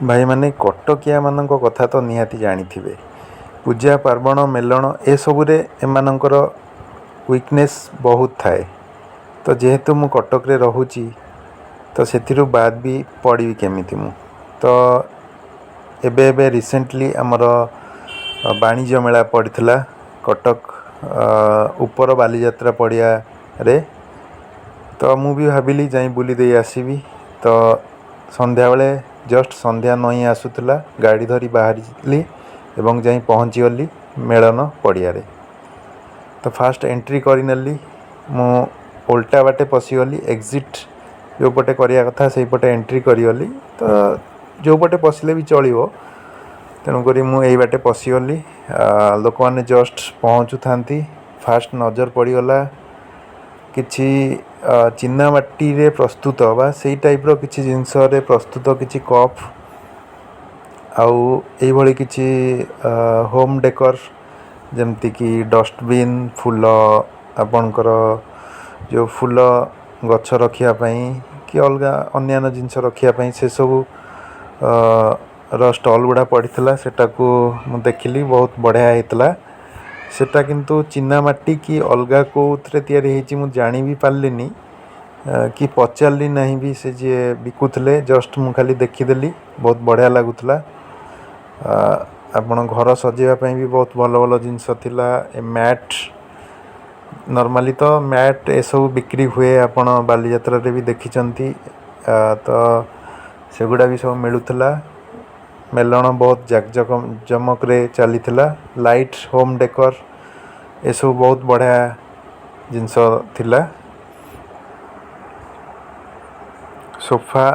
ଭାଇମାନେ, କଟକିଆମାନଙ୍କ କଥା ତ ନିହାତି ଜାଣିଥିବେ। ପୂଜା ପାର୍ବଣ, ମେଲଣ ଏସବୁରେ ଏମାନଙ୍କର ୱିକନେସ୍ ବହୁତ ଥାଏ। ତ ଯେହେତୁ ମୁଁ କଟକରେ ରହୁଛି, ତ ସେଥିରୁ ବାଦ ବି ପଡ଼ିବି କେମିତି ମୁଁ? ତ ଏବେ ଏବେ ରିସେଣ୍ଟଲି ଆମର ବାଣିଜ୍ୟ ମେଳା ପଡ଼ିଥିଲା କଟକ ଉପର ବାଲିଯାତ୍ରା ପଡ଼ିଆରେ। ତ ମୁଁ ବି ଭାବିଲି ଯାଇ ବୁଲି ଦେଇ ଆସିବି। ତ ସନ୍ଧ୍ୟାବେଳେ, ଜଷ୍ଟ ସନ୍ଧ୍ୟା ନଇଁ ଆସୁଥିଲା, ଗାଡ଼ି ଧରି ବାହାରିଲି ଏବଂ ଯାଇ ପହଞ୍ଚିଗଲି ମେଳନ ପଡ଼ିଆରେ। ତ ଫାଷ୍ଟ ଏଣ୍ଟ୍ରି କରିନେଲି। ମୁଁ ଓଲଟା ବାଟେ ପଶିଗଲି। ଏକ୍ଜିଟ୍ ଯେଉଁପଟେ କରିବା କଥା, ସେଇପଟେ ଏଣ୍ଟ୍ରି କରିଗଲି। ତ ଯେଉଁପଟେ ପଶିଲେ ବି ଚଳିବ, ତେଣୁକରି ମୁଁ ଏଇ ବାଟେ ପଶିଗଲି। ଲୋକମାନେ ଜଷ୍ଟ ପହଞ୍ଚୁଥାନ୍ତି। ଫାଷ୍ଟ ନଜର ପଡ଼ିଗଲା କିଛି ଚିନାମାଟିରେ ପ୍ରସ୍ତୁତ ବା ସେଇ ଟାଇପ୍ର କିଛି ଜିନିଷରେ ପ୍ରସ୍ତୁତ କିଛି କପ୍ ଆଉ ଏଇଭଳି କିଛି ହୋମ୍ ଡେକର୍, ଯେମିତିକି ଡଷ୍ଟବିନ୍, ଫୁଲ, ଆପଣଙ୍କର ଯେଉଁ ଫୁଲ ଗଛ ରଖିବା ପାଇଁ କି ଅଲଗା ଅନ୍ୟାନ୍ୟ ଜିନିଷ ରଖିବା ପାଇଁ, ସେସବୁ ର ଷ୍ଟଲ୍ ଗୁଡ଼ା ପଡ଼ିଥିଲା। ସେଟାକୁ ମୁଁ ଦେଖିଲି, ବହୁତ ବଢ଼ିଆ ହେଇଥିଲା ସେଟା। କିନ୍ତୁ ଚିନାମାଟି କି ଅଲଗା କେଉଁଥିରେ ତିଆରି ହେଇଛି, ମୁଁ ଜାଣି ବି ପାରିଲିନି କି ପଚାରିଲି ନାହିଁ ବି ସେ ଯିଏ ବିକୁଥିଲେ। ଜଷ୍ଟ ମୁଁ ଖାଲି ଦେଖିଦେଲି, ବହୁତ ବଢ଼ିଆ ଲାଗୁଥିଲା। ଆପଣ ଘର ସଜେଇବା ପାଇଁ ବି ବହୁତ ଭଲ ଭଲ ଜିନିଷ ଥିଲା। ଏ ମ୍ୟାଟ୍, ନର୍ମାଲି ତ ମ୍ୟାଟ୍ ଏସବୁ ବିକ୍ରି ହୁଏ, ଆପଣ ବାଲିଯାତ୍ରାରେ ବି ଦେଖିଛନ୍ତି। ତ ସେଗୁଡ଼ା ବି ସବୁ ମିଳୁଥିଲା। ମେଲଣ ବହୁତ ଜାକଜକ ଜମକରେ ଚାଲିଥିଲା। ଲାଇଟ୍, ହୋମ୍ ଡେକର୍ ଏସବୁ ବହୁତ ବଢ଼ିଆ ଜିନିଷ ଥିଲା। ସୋଫା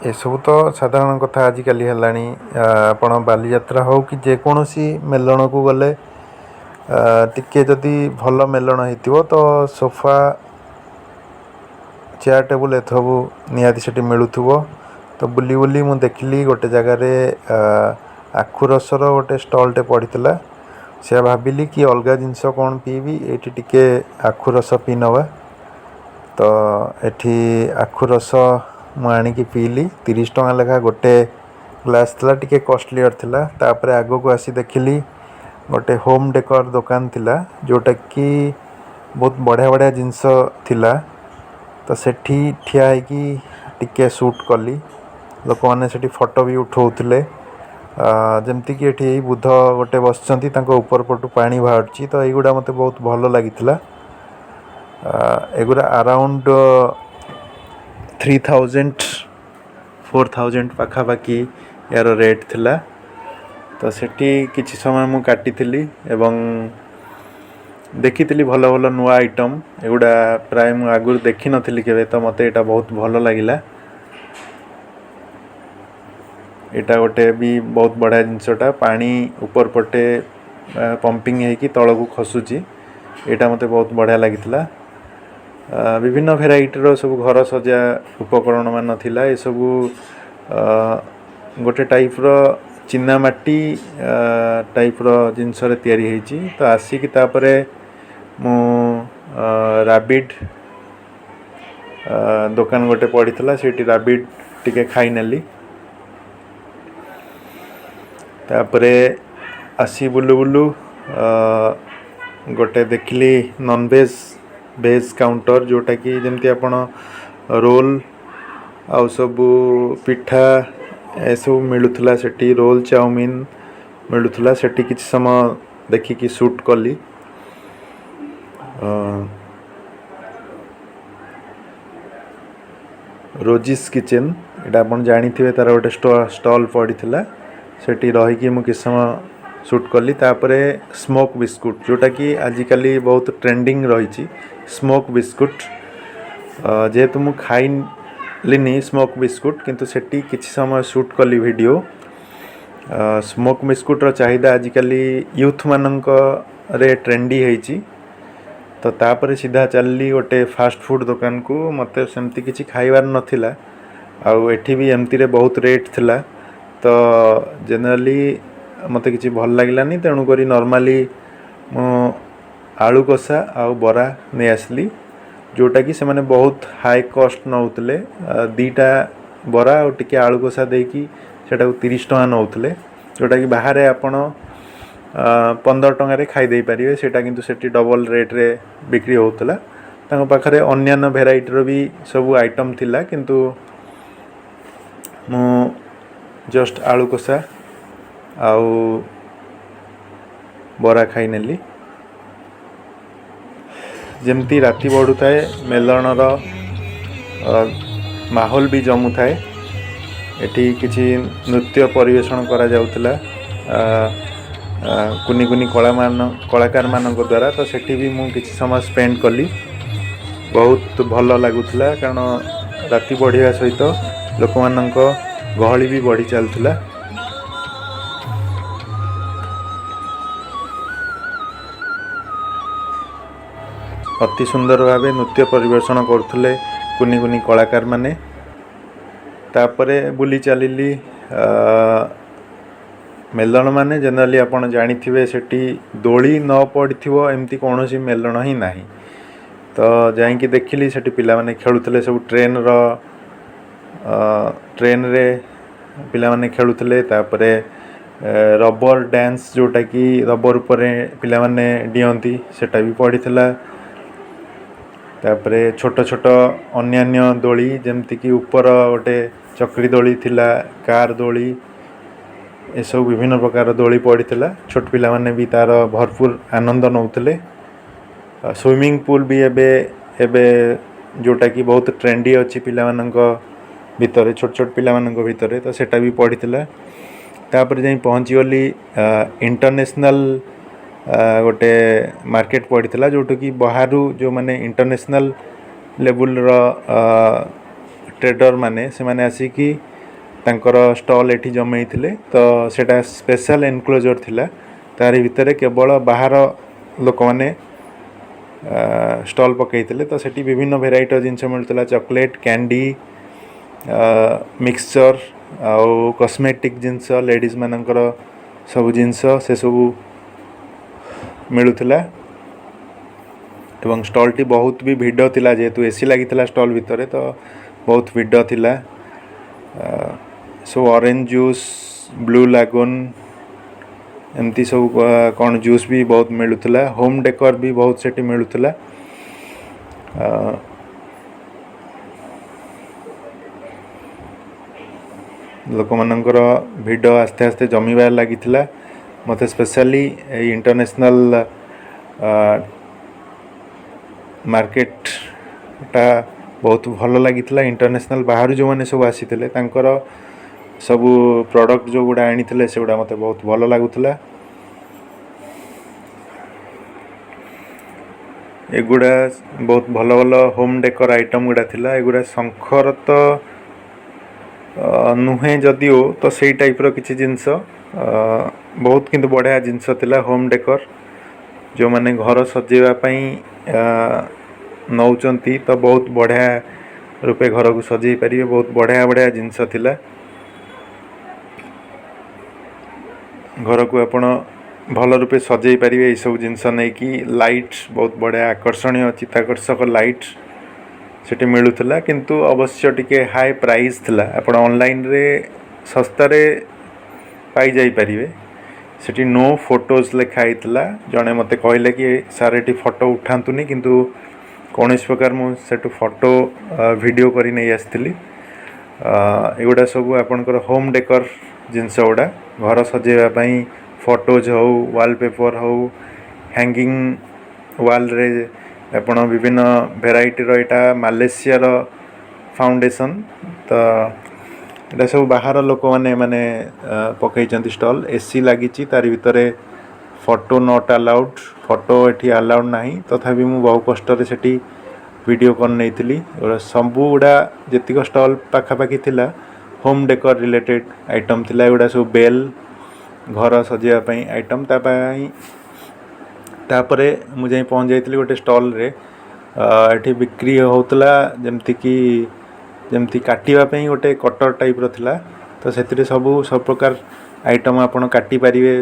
ଏସବୁ ତ ସାଧାରଣ କଥା ଆଜିକାଲି ହେଲାଣି। ଆପଣ ବାଲିଯାତ୍ରା ହେଉ କି ଯେକୌଣସି ମେଲଣକୁ ଗଲେ, ଟିକେ ଯଦି ଭଲ ମେଲଣ ହେଇଥିବ, ତ ସୋଫା, ଚେୟାର, ଟେବୁଲ୍ ଏସବୁ ନିହାତି ସେଠି ମିଳୁଥିବ। ତ ବୁଲି ବୁଲି ମୁଁ ଦେଖିଲି, ଗୋଟେ ଜାଗାରେ ଆଖୁ ରସର ଗୋଟେ ଷ୍ଟଲ୍ଟେ ପଡ଼ିଥିଲା। ସେୟା ଭାବିଲି କି ଅଲଗା ଜିନିଷ କ'ଣ ପିଇବି, ଏଇଠି ଟିକେ ଆଖୁ ରସ ପିଇ ନେବା। ତ ଏଠି ଆଖୁ ରସ ମୁଁ ଆଣିକି ପିଇଲି। 30 ଟଙ୍କା ଲେଖା ଗୋଟେ ଗ୍ଲାସ୍ ଥିଲା, ଟିକେ କଷ୍ଟଲିୟର ଥିଲା। ତାପରେ ଆଗକୁ ଆସି ଦେଖିଲି, ଗୋଟେ ହୋମ୍ ଡେକର୍ ଦୋକାନ ଥିଲା, ଯେଉଁଟାକି ବହୁତ ବଢ଼ିଆ ବଢ଼ିଆ ଜିନିଷ ଥିଲା। ତ ସେଠି ଠିଆ ହେଇକି ଟିକେ ସୁଟ୍ କଲି। ଲୋକମାନେ ସେଠି ଫଟୋ ବି ଉଠାଉଥିଲେ। ଯେମିତିକି ଏଠି ବୁଦ୍ଧ ଗୋଟେ ବସିଛନ୍ତି, ତାଙ୍କ ଉପର ପଟୁ ପାଣି ବାହାରୁଛି। ତ ଏଇଗୁଡ଼ା ମୋତେ ବହୁତ ଭଲ ଲାଗିଥିଲା। ଏଗୁଡ଼ା ଆରାଉଣ୍ଡ 3000, 4000 ପାଖାପାଖି ଏହାର ରେଟ୍ ଥିଲା। ତ ସେଠି କିଛି ସମୟ ମୁଁ କାଟିଥିଲି ଏବଂ ଦେଖିଥିଲି ଭଲ ଭଲ ନୂଆ ଆଇଟମ୍। ଏଗୁଡ଼ା ପ୍ରାୟ ମୁଁ ଆଗରୁ ଦେଖିନଥିଲି କେବେ, ତ ମୋତେ ଏଇଟା ବହୁତ ଭଲ ଲାଗିଲା। ଏଇଟା ଗୋଟେ ବି ବହୁତ ବଢ଼ିଆ ଜିନିଷଟା। ପାଣି ଉପର ପଟେ ପମ୍ପିଂ ହେଇକି ତଳକୁ ଖସୁଛି। ଏଇଟା ମୋତେ ବହୁତ ବଢ଼ିଆ ଲାଗିଥିଲା। ବିଭିନ୍ନ ଭେରାଇଟିର ସବୁ ଘର ସଜା ଉପକରଣ ମାନ ଥିଲା। ଏସବୁ ଗୋଟେ ଟାଇପ୍ର ଚିନାମାଟି ଟାଇପ୍ର ଜିନିଷରେ ତିଆରି ହେଇଛି। ତ ଆସିକି ତାପରେ ମୁଁ ରାବିଡ଼ ଦୋକାନ ଗୋଟେ ପଡ଼ିଥିଲା, ସେଇଠି ରାବିଡ଼ ଟିକେ ଖାଇନେଲି। ତାପରେ ଆସି ବୁଲୁ ବୁଲୁ ଗୋଟେ ଦେଖିଲି ନନଭେଜ୍ ଭେଜ୍ କାଉଣ୍ଟର, ଯେଉଁଟାକି ଯେମିତି ଆପଣ ରୋଲ୍ ଆଉ ସବୁ ପିଠା ଏସବୁ ମିଳୁଥିଲା। ସେଠି ରୋଲ୍, ଚାଉମିନ୍ ମିଳୁଥିଲା। ସେଠି କିଛି ସମୟ ଦେଖିକି ସୁଟ୍ କଲି। ରୋଜିସ୍ କିଚେନ୍, ଏଇଟା ଆପଣ ଜାଣିଥିବେ, ତା'ର ଗୋଟେ ଷ୍ଟଲ୍ ପଡ଼ିଥିଲା। ସେଠି ରହିକି ମୁଁ କିଛି ସମୟ ସୁଟ୍ କଲି। ତାପରେ ସ୍ମୋକ୍ ବିସ୍କୁଟ୍, ଯେଉଁଟାକି ଆଜିକାଲି ବହୁତ ଟ୍ରେଣ୍ଡିଂ ରହିଛି ସ୍ମୋକ୍ ବିସ୍କୁଟ୍। ଯେହେତୁ ମୁଁ ଖାଇଲିନି ସ୍ମୋକ୍ ବିସ୍କୁଟ୍, କିନ୍ତୁ ସେଠି କିଛି ସମୟ ସୁଟ୍ କଲି ଭିଡ଼ିଓ। ସ୍ମୋକ୍ ବିସ୍କୁଟ୍ର ଚାହିଦା ଆଜିକାଲି ୟୁଥ୍ମାନଙ୍କରେ ଟ୍ରେଣ୍ଡି ହେଇଛି। ତ ତାପରେ ସିଧା ଚାଲିଲି ଗୋଟେ ଫାଷ୍ଟ ଫୁଡ଼୍ ଦୋକାନକୁ। ମୋତେ ସେମିତି କିଛି ଖାଇବାର ନଥିଲା ଆଉ ଏଠି ବି ଏମିତିରେ ବହୁତ ରେଟ୍ ଥିଲା। ତ ଜେନେରାଲି ମୋତେ କିଛି ଭଲ ଲାଗିଲାନି, ତେଣୁକରି ନର୍ମାଲି ମୁଁ ଆଳୁ କଷା ଆଉ ବରା ନେଇ ଆସିଲି, ଯେଉଁଟାକି ସେମାନେ ବହୁତ ହାଇ କଷ୍ଟ ନେଉଥିଲେ। ଦୁଇଟା ବରା ଆଉ ଟିକେ ଆଳୁ କଷା ଦେଇକି ସେଇଟାକୁ 30 ଟଙ୍କା ନେଉଥିଲେ, ଯେଉଁଟାକି ବାହାରେ ଆପଣ 15 ଟଙ୍କାରେ ଖାଇ ଦେଇପାରିବେ। ସେଇଟା କିନ୍ତୁ ସେଠି ଡବଲ୍ ରେଟ୍ରେ ବିକ୍ରି ହେଉଥିଲା। ତାଙ୍କ ପାଖରେ ଅନ୍ୟାନ୍ୟ ଭେରାଇଟିର ବି ସବୁ ଆଇଟମ୍ ଥିଲା, କିନ୍ତୁ ମୁଁ ଜଷ୍ଟ ଆଳୁ କଷା ଆଉ ବରା ଖାଇନେଲି। ଯେମିତି ରାତି ବଢ଼ୁଥାଏ, ମେଲଣର ମାହୋଲ ବି ଜମୁଥାଏ। ଏଠି କିଛି ନୃତ୍ୟ ପରିବେଷଣ କରାଯାଉଥିଲା କୁନି କୁନି କଳାକାରମାନଙ୍କ ଦ୍ୱାରା। ତ ସେଠି ବି ମୁଁ କିଛି ସମୟ ସ୍ପେଣ୍ଡ କଲି। ବହୁତ ଭଲ ଲାଗୁଥିଲା, କାରଣ ରାତି ବଢ଼ିବା ସହିତ ଲୋକମାନଙ୍କ ଗହଳି ବି ବଢ଼ି ଚାଲୁଥିଲା। ଅତି ସୁନ୍ଦର ଭାବେ ନୃତ୍ୟ ପରିବେଷଣ କରୁଥିଲେ କୁନି କୁନି କଳାକାରମାନେ। ତାପରେ ବୁଲି ଚାଲିଲି। ମେଲଣ ମାନେ ଜେନେରାଲି ଆପଣ ଜାଣିଥିବେ, ସେଠି ଦୋଳି ନ ପଡ଼ିଥିବ ଏମିତି କୌଣସି ମେଲଣ ହିଁ ନାହିଁ। ତ ଯାଇକି ଦେଖିଲି, ସେଠି ପିଲାମାନେ ଖେଳୁଥିଲେ ସବୁ। ଟ୍ରେନରେ ପିଲାମାନେ ଖେଳୁଥିଲେ। ତାପରେ ରବର ଡ୍ୟାନ୍ସ, ଯେଉଁଟାକି ରବର ଉପରେ ପିଲାମାନେ ଡିଅନ୍ତି, ସେଟା ବି ପଡ଼ିଥିଲା। ତାପରେ ଛୋଟ ଛୋଟ ଅନ୍ୟାନ୍ୟ ଦୋଳି, ଯେମିତିକି ଉପର ଗୋଟେ ଚକ୍ରି ଦୋଳି ଥିଲା, କାର୍ ଦୋଳି, ଏସବୁ ବିଭିନ୍ନ ପ୍ରକାର ଦୋଳି ପଡ଼ିଥିଲା। ଛୋଟ ପିଲାମାନେ ବି ତା'ର ଭରପୁର ଆନନ୍ଦ ନେଉଥିଲେ। ସୁଇମିଂ ପୁଲ୍ ବି ଏବେ ଏବେ ଯେଉଁଟାକି ବହୁତ ଟ୍ରେଣ୍ଡି ଅଛି ପିଲାମାନଙ୍କ ଭିତରେ, ଛୋଟ ଛୋଟ ପିଲାମାନଙ୍କ ଭିତରେ, ତ ସେଇଟା ବି ପଡ଼ିଥିଲା। ତାପରେ ଯାଇ ପହଞ୍ଚିଗଲି ଇଣ୍ଟରନ୍ୟାସନାଲ୍ ଗୋଟେ ମାର୍କେଟ ପଡ଼ିଥିଲା, ଯେଉଁଠିକି ବାହାରୁ ଯେଉଁମାନେ ଇଣ୍ଟରନ୍ୟାସନାଲ୍ ଲେବୁଲ୍ର ଟ୍ରେଡ଼ର୍ ମାନେ, ସେମାନେ ଆସିକି ତାଙ୍କର ଷ୍ଟଲ୍ ଏଠି ଜମେଇଥିଲେ। ତ ସେଇଟା ସ୍ପେଶାଲ୍ ଏନକ୍ଲୋଜର୍ ଥିଲା। ତାରି ଭିତରେ କେବଳ ବାହାର ଲୋକମାନେ ଷ୍ଟଲ୍ ପକାଇଥିଲେ। ତ ସେଠି ବିଭିନ୍ନ ଭେରାଇଟିର ଜିନିଷ ମିଳୁଥିଲା: ଚକୋଲେଟ୍, କ୍ୟାଣ୍ଡି, ମିକ୍ସଚର୍ ଆଉ କସ୍ମେଟିକ୍ ଜିନିଷ, ଲେଡ଼ିଜ୍ ମାନଙ୍କର ସବୁ ଜିନିଷ, ସେସବୁ ମିଳୁଥିଲା। ଏବଂ ଷ୍ଟଲ୍ଟି ବହୁତ ବି ଭିଡ଼ ଥିଲା। ଯେହେତୁ ଏସି ଲାଗିଥିଲା ଷ୍ଟଲ୍ ଭିତରେ, ତ ବହୁତ ଭିଡ଼ ଥିଲା। ସବୁ ଅରେଞ୍ଜ ଜୁସ୍, ବ୍ଲୁ ଲାଗୁନ୍, ଏମିତି ସବୁ କ'ଣ ଜୁସ୍ ବି ବହୁତ ମିଳୁଥିଲା। ହୋମ୍ ଡେକର୍ ବି ବହୁତ ସେଠି ମିଳୁଥିଲା। ଲୋକମାନଙ୍କର ଭିଡ଼ ଆସ୍ତେ ଆସ୍ତେ ଜମିବାରେ ଲାଗିଥିଲା। ମୋତେ ସ୍ପେଶାଲି ଏଇ ଇଣ୍ଟରନ୍ୟାସନାଲ୍ ମାର୍କେଟଟା ବହୁତ ଭଲ ଲାଗିଥିଲା। ଇଣ୍ଟରନ୍ୟାସନାଲ୍ ବାହାରୁ ଯେଉଁମାନେ ସବୁ ଆସିଥିଲେ, ତାଙ୍କର ସବୁ ପ୍ରଡ଼କ୍ଟ ଯେଉଁଗୁଡ଼ା ଆଣିଥିଲେ, ସେଗୁଡ଼ା ମୋତେ ବହୁତ ଭଲ ଲାଗୁଥିଲା। ଏଗୁଡ଼ା ବହୁତ ଭଲ ଭଲ ହୋମ୍ ଡେକର୍ ଆଇଟମ୍ ଗୁଡ଼ା ଥିଲା। ଏଗୁଡ଼ା ଶଙ୍ଖର ତ ନୁହେଁ ଯଦିଓ, ତ ସେଇ ଟାଇପ୍ର କିଛି ଜିନିଷ, ବହୁତ କିନ୍ତୁ ବଢ଼ିଆ ଜିନିଷ ଥିଲା। ହୋମ୍ ଡେକର୍ ଯେଉଁମାନେ ଘର ସଜେଇବା ପାଇଁ ନେଉଛନ୍ତି, ତ ବହୁତ ବଢ଼ିଆ ରୂପେ ଘରକୁ ସଜେଇ ପାରିବେ। ବହୁତ ବଢ଼ିଆ ବଢ଼ିଆ ଜିନିଷ ଥିଲା। ଘରକୁ ଆପଣ ଭଲ ରୂପେ ସଜେଇ ପାରିବେ ଏଇସବୁ ଜିନିଷ ନେଇକି। ଲାଇଟ୍ ବହୁତ ବଢ଼ିଆ ଆକର୍ଷଣୀୟ, ଚିତ୍ତାକର୍ଷକ ଲାଇଟ୍ ସେଠି ମିଳୁଥିଲା, କିନ୍ତୁ ଅବଶ୍ୟ ଟିକେ ହାଇ ପ୍ରାଇସ୍ ଥିଲା। ଆପଣ ଅନଲାଇନରେ ଶସ୍ତାରେ ପାଇଯାଇପାରିବେ। ସେଠି ନୋ ଫଟୋଜ୍ ଲେଖା ହେଇଥିଲା। ଜଣେ ମୋତେ କହିଲେ କି ସାର୍, ଏଠି ଫଟୋ ଉଠାନ୍ତୁନି, କିନ୍ତୁ କୌଣସି ପ୍ରକାର ମୁଁ ସେଠୁ ଫଟୋ ଭିଡ଼ିଓ କରି ନେଇ ଆସିଥିଲି। ଏଗୁଡ଼ା ସବୁ ଆପଣଙ୍କର ହୋମ୍ ଡେକର୍ ଜିନିଷ ଗୁଡ଼ା, ଘର ସଜେଇବା ପାଇଁ ଫଟୋଜ୍ ହଉ, ୱାଲପେପର୍ ହଉ, ହ୍ୟାଙ୍ଗିଂ ୱାଲ୍ରେ ଆପଣ ବିଭିନ୍ନ ଭେରାଇଟିର। ଏଇଟା ମାଲେସିଆର ଫାଉଣ୍ଡେସନ୍। ତ ଏଇଟା ସବୁ ବାହାର ଲୋକମାନେ ମାନେ ପକେଇଛନ୍ତି ଷ୍ଟଲ୍। ଏସି ଲାଗିଛି ତାରି ଭିତରେ। ଫଟୋ not allowed, photo ଏଠି ଆଲାଉଡ଼୍ ନାହିଁ। ତଥାପି ମୁଁ ବହୁ କଷ୍ଟରେ ସେଠି ଭିଡ଼ିଓ କରି ନେଇଥିଲି। ଏଗୁଡ଼ା ସବୁଗୁଡ଼ା ଯେତିକ ଷ୍ଟଲ୍ ପାଖାପାଖି ଥିଲା, ହୋମ୍ ଡେକର୍ ରିଲେଟେଡ଼୍ ଆଇଟମ୍ ଥିଲା। ଏଗୁଡ଼ା ସବୁ ବେଲ୍, ଘର ସଜେଇବା ପାଇଁ ଆଇଟମ୍ ତା ପାଇଁ। ତାପରେ ମୁଁ ଯାଇ ପହଞ୍ଚି ଯାଇଥିଲି ଗୋଟେ ଷ୍ଟଲ୍ରେ। ଏଠି ବିକ୍ରି ହେଉଥିଲା ଯେମିତି କାଟିବା ପାଇଁ ଗୋଟେ କଟର୍ ଟାଇପ୍ର ଥିଲା। ତ ସେଥିରେ ସବୁ ସବୁ ପ୍ରକାର ଆଇଟମ୍ ଆପଣ କାଟି ପାରିବେ।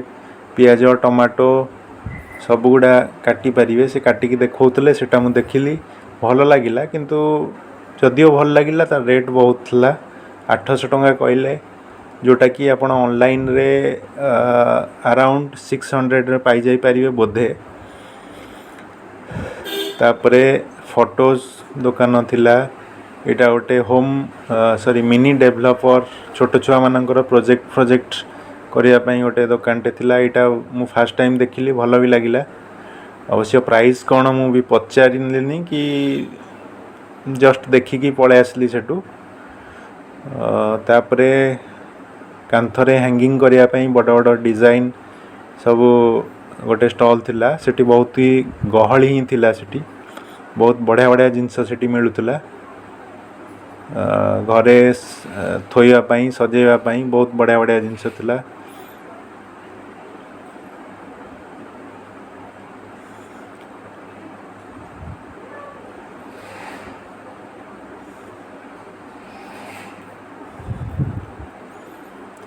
ପିଆଜ, ଟମାଟୋ ସବୁଗୁଡ଼ା କାଟି ପାରିବେ। ସେ କାଟିକି ଦେଖାଉଥିଲେ, ସେଇଟା ମୁଁ ଦେଖିଲି, ଭଲ ଲାଗିଲା। କିନ୍ତୁ ଯଦିଓ ଭଲ ଲାଗିଲା, ତା ରେଟ୍ ବହୁତ ଥିଲା। 800 ଟଙ୍କା କହିଲେ। ଯେଉଁଟାକି ଆପଣ ଅନଲାଇନ୍ରେ ଆରାଉଣ୍ଡ 600ରେ ପାଇଯାଇପାରିବେ ବୋଧେ। ତାପରେ ଫଟୋଜ୍ ଦୋକାନ ଥିଲା। ଏଇଟା ଗୋଟେ ହୋମ୍ ସରି ମିନି ଡେଭଲପର, ଛୋଟ ଛୁଆମାନଙ୍କର ପ୍ରୋଜେକ୍ଟ ଫ୍ରୋଜେକ୍ଟ କରିବା ପାଇଁ ଗୋଟେ ଦୋକାନଟେ ଥିଲା। ଏଇଟା ମୁଁ ଫାର୍ଷ୍ଟ ଟାଇମ୍ ଦେଖିଲି, ଭଲ ବି ଲାଗିଲା। ଅବଶ୍ୟ ପ୍ରାଇସ୍ କ'ଣ ମୁଁ ବି ପଚାରିଲିନି କି ଜଷ୍ଟ ଦେଖିକି ପଳେଇ ଆସିଲି ସେଠୁ। ତାପରେ କାନ୍ଥରେ ହ୍ୟାଙ୍ଗିଂ କରିବା ପାଇଁ ବଡ଼ ବଡ଼ ଡିଜାଇନ୍ ସବୁ ଗୋଟେ ଷ୍ଟଲ୍ ଥିଲା। ସେଠି ବହୁତ ହି ଗହଳି ହିଁ ଥିଲା। ସେଠି ବହୁତ ବଢ଼ିଆ ବଢ଼ିଆ ଜିନିଷ ସେଠି ମିଳୁଥିଲା। ଘରେ ଥୋଇବା ପାଇଁ, ସଜେଇବା ପାଇଁ ବହୁତ ବଢ଼ିଆ ବଢ଼ିଆ ଜିନିଷ ଥିଲା।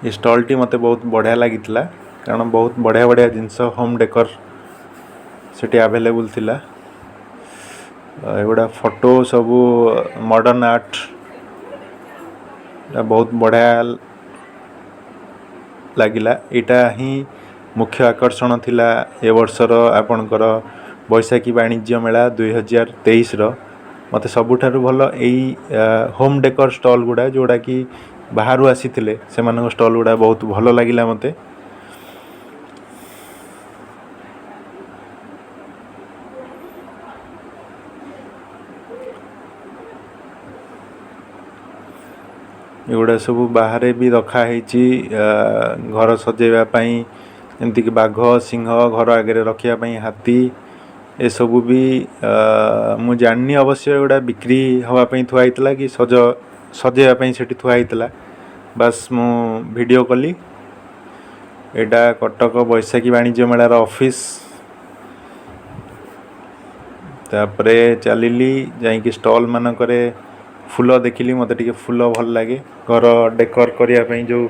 ଏ ଷ୍ଟଲ୍ଟି ମୋତେ ବହୁତ ବଢ଼ିଆ ଲାଗିଥିଲା, କାରଣ ବହୁତ ବଢ଼ିଆ ବଢ଼ିଆ ଜିନିଷ ହୋମ୍ ଡେକର୍ ସେଠି ଆଭେଲେବୁଲ୍ ଥିଲା। ଏଗୁଡ଼ା ଫଟୋ ସବୁ ମଡ଼ର୍ଣ୍ଣ ଆର୍ଟ, ବହୁତ ବଢ଼ିଆ ଲାଗିଲା। ଏଇଟା ହିଁ ମୁଖ୍ୟ ଆକର୍ଷଣ ଥିଲା ଏ ବର୍ଷର ଆପଣଙ୍କର ବୈଶାଖୀ ବାଣିଜ୍ୟ ମେଳା 2023ର। ମୋତେ ସବୁଠାରୁ ଭଲ ଏଇ ହୋମ୍ ଡେକର୍ ଷ୍ଟଲ୍ ଗୁଡ଼ା, ଯେଉଁଟାକି ବାହାରୁ ଆସିଥିଲେ, ସେମାନଙ୍କ ଷ୍ଟଲ୍ ଗୁଡ଼ା ବହୁତ ଭଲ ଲାଗିଲା ମୋତେ। ଏଗୁଡ଼ା ସବୁ ବାହାରେ ବି ରଖା ହେଇଛି ଘର ସଜେଇବା ପାଇଁ, ଯେମିତିକି ବାଘ, ସିଂହ, ଘର ଆଗରେ ରଖିବା ପାଇଁ ହାତୀ, ଏସବୁ ବି। ମୁଁ ଜାଣିନି ଅବଶ୍ୟ ଏଗୁଡ଼ା ବିକ୍ରି ହେବା ପାଇଁ ଥୁଆ ହେଇଥିଲା କି ସଜେଇବା ପାଇଁ ସେଠି ଥୁଆ ହେଇଥିଲା। ବାସ୍, ମୁଁ ଭିଡ଼ିଓ କଲି। ଏଇଟା କଟକ ବୈଶାଖୀ ବାଣିଜ୍ୟ ମେଳାର ଅଫିସ୍। ତାପରେ ଚାଲିଲି, ଯାଇକି ଷ୍ଟଲ୍ ମାନଙ୍କରେ ଫୁଲ ଦେଖିଲି। ମୋତେ ଟିକେ ଫୁଲ ଭଲ ଲାଗେ। ଘର ଡେକର୍ କରିବା ପାଇଁ ଯେଉଁ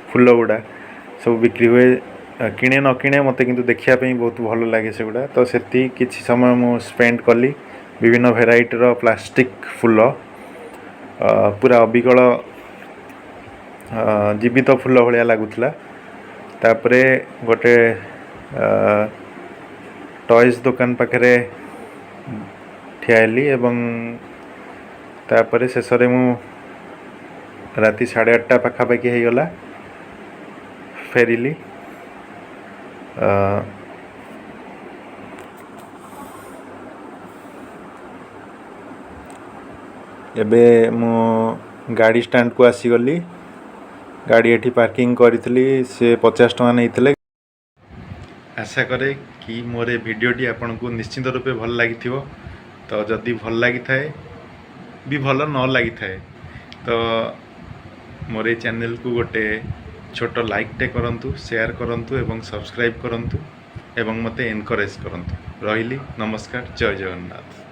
ଫୁଲ ଗୁଡ଼ା ସବୁ ବିକ୍ରି ହୁଏ, କିଣେ ନ କିଣେ ମୋତେ କିନ୍ତୁ ଦେଖିବା ପାଇଁ ବହୁତ ଭଲ ଲାଗେ ସେଗୁଡ଼ା। ତ ସେତିକି କିଛି ସମୟ ମୁଁ ସ୍ପେଣ୍ଡ କଲି। ବିଭିନ୍ନ ଭେରାଇଟିର ପ୍ଲାଷ୍ଟିକ୍ ଫୁଲ, ପୁରା ଅବିକଳ ଜୀବିତ ଫୁଲ ଭଳିଆ ଲାଗୁଥିଲା। ତାପରେ ଗୋଟେ ଟଏସ୍ ଦୋକାନ ପାଖରେ ଠିଆ ହେଲି ଏବଂ ତାପରେ ଶେଷରେ ମୁଁ ରାତି 8:30 ପାଖାପାଖି ହେଇଗଲା, ଫେରିଲି। ଏବେ ମୁଁ ଗାଡ଼ି ଷ୍ଟାଣ୍ଡକୁ ଆସିଗଲି। ଗାଡ଼ି ଏଠି ପାର୍କିଂ କରିଥିଲି, ସେ 50 ଟଙ୍କା ନେଇଥିଲେ। ଆଶା କରେ କି ମୋର ଏ ଭିଡ଼ିଓଟି ଆପଣଙ୍କୁ ନିଶ୍ଚିନ୍ତ ରୂପେ ଭଲ ଲାଗିଥିବ। ତ ଯଦି ଭଲ ଲାଗିଥାଏ ବି, ଭଲ ନ ଲାଗିଥାଏ, ତ ମୋର ଏଇ ଚ୍ୟାନେଲକୁ ଗୋଟେ ଛୋଟ ଲାଇକ୍ଟେ କରନ୍ତୁ, ସେୟାର କରନ୍ତୁ ଏବଂ ସବସ୍କ୍ରାଇବ୍ କରନ୍ତୁ ଏବଂ ମୋତେ ଏନକରେଜ୍ କରନ୍ତୁ। ରହିଲି, ନମସ୍କାର, ଜୟ ଜଗନ୍ନାଥ।